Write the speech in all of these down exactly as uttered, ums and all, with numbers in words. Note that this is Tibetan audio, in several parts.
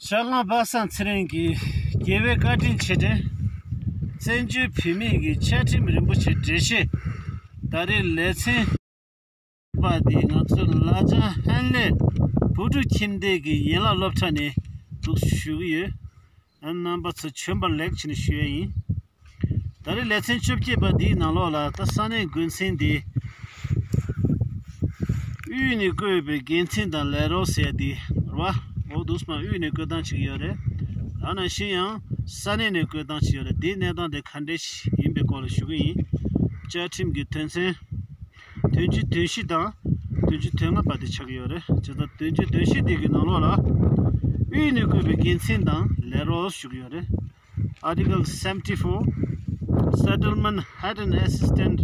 ཤར་ལྷོ་པ་སངས་ཚེ་རིང་གི་རྒྱལ་བའི་བཀའ་དྲིན་ཆེ་སྟེ། བཙན་བྱོལ་བོད་མིའི་གི་བཅའ་ཁྲིམས་རིན་པོ་ཆེ་འགྲེལ་བཤད་ད་རེས་ལེ་ཚན་པ་འདི་ང་ཚོའི་ལ་ལྗང་ཧན་ལེ་བུ་ཕྲུག་ཁྱིམ་སྡེ་གི་ཡན་ལག་སློབ་གྲྭ་ནས་འདུག་ཞུ་གི་ཡོད། ཨ་རྣམ་པ་ཚོ་བྱོན་པ་ལེགས་བྱས་ནས་ཞུ་ཡ་ཡིན། ད་རེས་ལེ་ཚན་བཅོ་བརྒྱད་པ་འདིའི་ནང་ལོགས་ལ་ད་ས་གནས་འགོ་འཛིན་འདི་དབུས་ནས་བསྐོས་པའི་འགན་འཛིན་དང་ལས་རོགས་ཟེར་ཡ་འདི་རེད་བ། འོ་འདུག་སེ་དབུས་ནས་བསྐོས་སྟངས་ཅིག་ཡོད་རེད། ད་ནང་བཞིན་ཡང་ས་གནས་ནས་བསྐོས་སྟངས་ཅིག་ཡོད་རེད། འདིའི་གནས་སྟངས་དེ་ག་འདྲ་ཞིག་ཡིན་པའི་སྐོར་ལ་ཞུ་གི་ཡིན། བཅའ་ཁྲིམས་ཀྱི་དོན་ཚན་དོན་བཅུ་དོན་བཞི་དང་དོན་བཅུ་དོན་ལྔ་པ་དེ་ཆགས་ཀྱི་ཡོད་རེད། བྱས་ཙང་དོན་བཅུ་དོན་བཞི་དེ་གི་ནང་ལོགས་ལ་དབུས་ནས་བསྐོས་པའི་འགན་འཛིན་དང་ལས་རོགས་ཞུ་གི་ཡོད་རེད། Article seventy-four, settlement head and assistant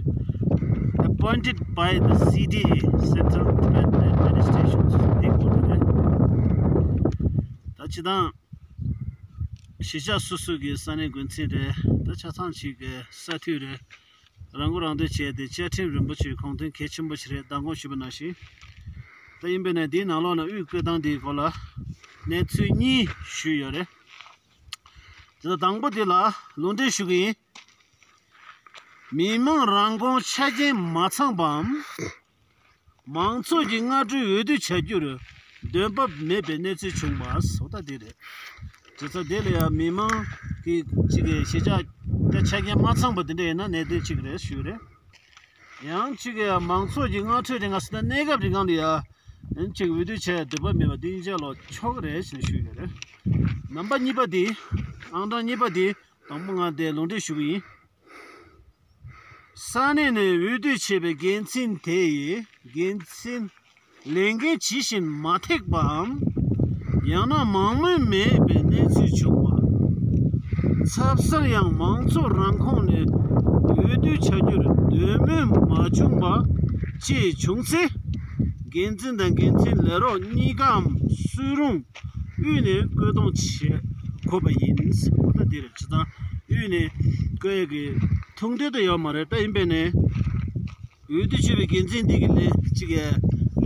appointed by the C D A, Central Tibetan Administration. འདི་སྐོར་དེ་རེད། ད་སྤྱིར་བཏང་གཞིས་ཆགས་སོ་སོ་གི་ས་གནས་འགོ་འཛིན་རེད། ད་ཆ་ཚང་ཞིག་གི་ས་འཐུས་རེད། རང་མགོ་རང་འདོན་བྱས་ཏེ་བཅའ་ཁྲིམས་རིན་པོ་ཆེའི་དགོངས་དོན་གལ་ཆེན་པོ་ཞིག་རེད། གདམ་གསེས་ཞུས་པ་ནང་བཞིན། ད་ཡིན་པས་ན་འདིའི་ནང་ལོགས་ན་དབུས་བསྐོས་སྟངས་འདིའི་སྐོར་ལ་གནས་ཚུལ་གཉིས་ཞུས་ཡོད་རེད། དེ་དང་དང་པོ་དེ་ལ་ལུང་འདྲེན་ཞུ་གི་ཡིན། མི་མང་རང་ཁོངས་ཆ་རྐྱེན་མ་ཚང་པའམ། མང་ཚོགས་ཀྱི་སྔ་གྲོས་འོས་བསྡུ་བྱ་རྒྱུར་འདོད་འབབ་མེད་པའི་གནས་ཚུལ་བྱུང་བ། འོ་ད་དེ་རེད། བྱས་ཙང་དེ་ལ་ཡང་མི་མང་གི་གཅིག་གི་གཞིས་ཆགས་ཀྱི་ཆ་རྐྱེན་མ་ཚང་པ་དེ་འདྲ་ཡིན་ན་གནད་དོན་གཅིག་རེད་ཞུས་རེད། ཡང་གཅིག་གི་མང་ཚོགས་ཀྱི་སྔ་གྲོས་རིང་ང་སྲིད་ན་གནས་སྐབས་རིང་ལ་ཡང་གཅིག་འོས་བསྡུ་བྱས་འདོད་པ་མེད་པ་འདི་གཉིས་ཆ་ལ་ཆོག་གི་རེད་ཞེས་ཞུས་ཡོད་རེད། རྣམ་པ་གཉིས་པ་འདི། ཨང་གྲངས་གཉིས་པ་འདི་དང་པོ་ང་དེ་ལུང་འདྲེན་ཞུ་གི་ཡིན། ས་གནས་ནས་འོས་བསྡུ་བྱས་པའི་འགན་འཛིན་དེ་ཡིས་འགན་འཛིན་ལས་འགན་ཇི་བཞིན་མ་ཐེག་པའམ། ཡང་ན་མང་མོས་མེད་པའི་གནས་ཚུལ་བྱུང་བ། ཚབ་གསར་ཡང་མང་ཚོགས་རང་ཁོངས་ནས་འོས་བསྡུ་བྱ་རྒྱུར་འདོད་མོས་མ་བྱུང་བ་བཅས་བྱུང་ཚེ། འགན་འཛིན་དང་འགན་འཛིན་ལས་རོགས་གཉིས་ཀའམ་སུ་རུང་དབུས་ནས་བསྐོས་གཏོང་བྱེད་དགོས་པ་ཡིན། འོ་ད་འདི་རེད། བྱས་ཙང་དབུས་ནས་བསྐོ་ཡས་ཀྱི་ཐུགས་འདུན་དེ་ཡོད་མ་རེད། ད་ཡིན་པས་ནས་འོས་བསྡུ་བྱས་པའི་འགན་འཛིན་འདི་གི་ལས་གཅིག་གི་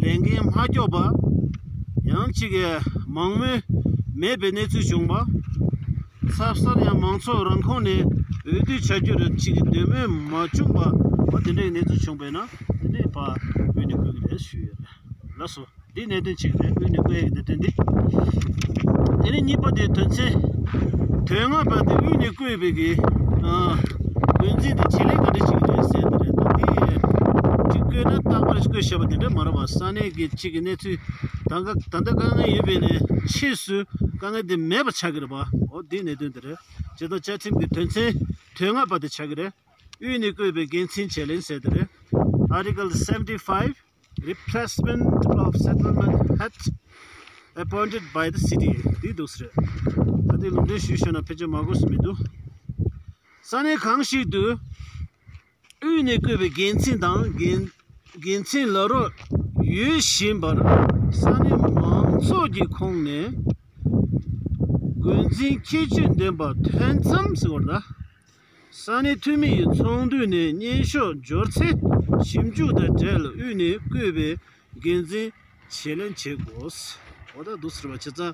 ལས་འགན་མ་འཁྱོག་པ། ཡང་གཅིག་གི་མང་མོས་མེད་པའི་གནས་ཚུལ་བྱུང་བ། ཚབ་གསར་ཡང་མང་ཚོགས་རང་ཁོངས་ནས་འོས་བསྡུ་བྱ་རྒྱུར་གཅིག་གི་འདོད་མོས་མ་བྱུང་བ། འོ་དེ་འདྲའི་གནས་ཚུལ་བྱུང་བས་ན་དེ་ནས་ཕར་དབུས་ནས་བསྐོ་གི་རེད་ཞུས་ཡོད། ལགས་སོ། འདི་གནད་དོན་གཅིག་རེད། དབུས་ནས་བསྐོ་ཡས་ཀྱི་གནད་དོན་འདི། དེ་ནས་གཉིས་པ་དེ་དོན་ཚན་དོན་ལྔ་པ་དེ་དབུས་ནས་བསྐོས་པའི་གི་ཨ་འགོ་འཛིན་དེ་བྱེད་ལས་ག་འདྲ་ཅིག་རེད་ཟེར་དེ་རེད། ད་འདི་གཅིག་བསྐོས་ན་རྟག་པར་བསྐོས་བཞག་པ་དེ་འདྲ་མ་རེད་པ། ས་གནས་ཀྱི་གཅིག་གི་གནས་ཚུལ་ད་ག་ད་ལྟ་དཀའ་ངལ་ཡོད་པའི་ནས་ཕྱིས་སུ་དཀའ་ངལ་དེ་མེད་པ་ཆགས་ཀྱི་རེད་པ། འོ་འདི་གནད་དོན་དེ་རེད། བྱས་ཙང་བཅའ་ཁྲིམས་ཀྱི་དོན་ཚན་དོན་ལྔ་པ་དེ་ཆགས་ཀྱི་རེད། དབུས་ནས་བསྐོས་པའི་འགན་འཛིན་བྱེད་ལས་ཟེར་དེ་རེད། Article seventy-five, replacement of settlement head appointed by the C D A. འདི་འདུག་ཟེར། ད་འདི་ལུང་འདྲེན་ཞུས་ཤོད་ན་ཕལ་ཆེར་མ་གོ་ས་མི་འདུག། ས་གནས་གང་ཞིག་ཏུ་དབུས་ནས་བསྐོས་པའི་འགན་འཛིན་དང་འགན་འགན་འཛིན་ལས་རོགས་ཡོད་བཞིན་པར་ས་གནས་མང་ཚོགས་ཀྱི་ཁོངས་ནས་འགོ་འཛིན་ཁྱད་ཆོས་ལྡན་པ་ཐོན་མཚམས་ཟེར་བ་ལ། ས་གནས་འཐུས་མི་ཡི་ཚོགས་འདུ་ནས་སྙན་ཞུ་འབྱོར་ཚེ་ཞིབ་འཇུག་དང་འབྲེལ་དབུས་ནས་བསྐོས་པའི་འགན་འཛིན་བྱེད་ལེན་བྱེད་དགོས། འོ་ད་འདུག་ཟེར་བ་བྱས་ཙང་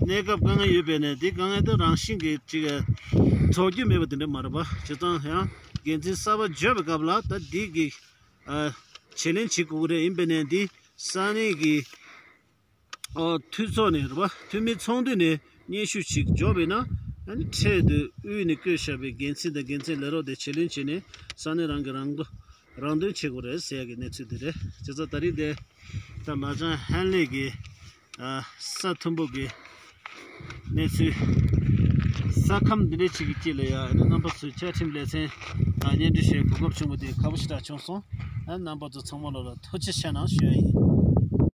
གནས་སྐབས་དཀའ་ངལ་ཡོད་པས་ནས་དེ་དཀའ་ངལ་དེ་རང་བཞིན་གྱིས་ཅིག་རྫོགས་རྒྱུ་མེད་པ་དེ་འདྲ་མ་རེད་པ། བྱས་ཙང་ཡང་འགན་འཛིན་གསར་པ་འབྱོར་བའི་སྐབས་ལ་ད་འདི་གི་ཨ་བྱེད་ལེན་བྱེད་དགོས་ཀྱི་རེད། ཡིན་པས་ནས་འདི་ས་གནས་ཀྱི་ཨོ་འཐུས་ཚོགས་ནས་རེད་པ། འཐུས་མི་ཚོགས་འདུ་ནས་སྙན་ཞུ་ཞིག་འབྱོར་བས་ན། ཨ་ནི་འཕྲལ་དུ་དབུས་ནས་བསྐོས་བཞག་པའི་འགན་འཛིན་དང་འགན་འཛིན་ལས་རོགས་དེ་བྱེད་ལེན་བྱས་ནས་ས་གནས་རང་གི་རང་དོ་རང་དོན་བྱེད་དགོས་རེད་ཟེར་ཡ་གི་གནས་ཚུལ་འདི་རེད། བྱས་ཙང་ད་རིང་དེ་ད་ལ་ལྗང་ཧན་ལེ་གི་ཨ་ས་མཐོན་པོ་གི་གནས་ཚུལ། ས་ཁམས་འདི་འདྲའི་ཅིག་གི་དཀྱིལ་ལ་ཡ་ཨ་ནི་རྣམ་པ་ཚོས་བཅའ་ཁྲིམས་ལེ་ཚན་དང་སྙན་སྒྲོན་ཞུ་གོ་སྐབས་བྱུང་བ་དེ་དགའ་པོ་ཞེ་དྲག་བྱུང་སོང་། ཨ་རྣམ་པ་ཚོ་ཚང་མ་ལ་ལ་ཐུགས་རྗེ་ཆེ་གནང་ཞུ་ཡ་ཡིན།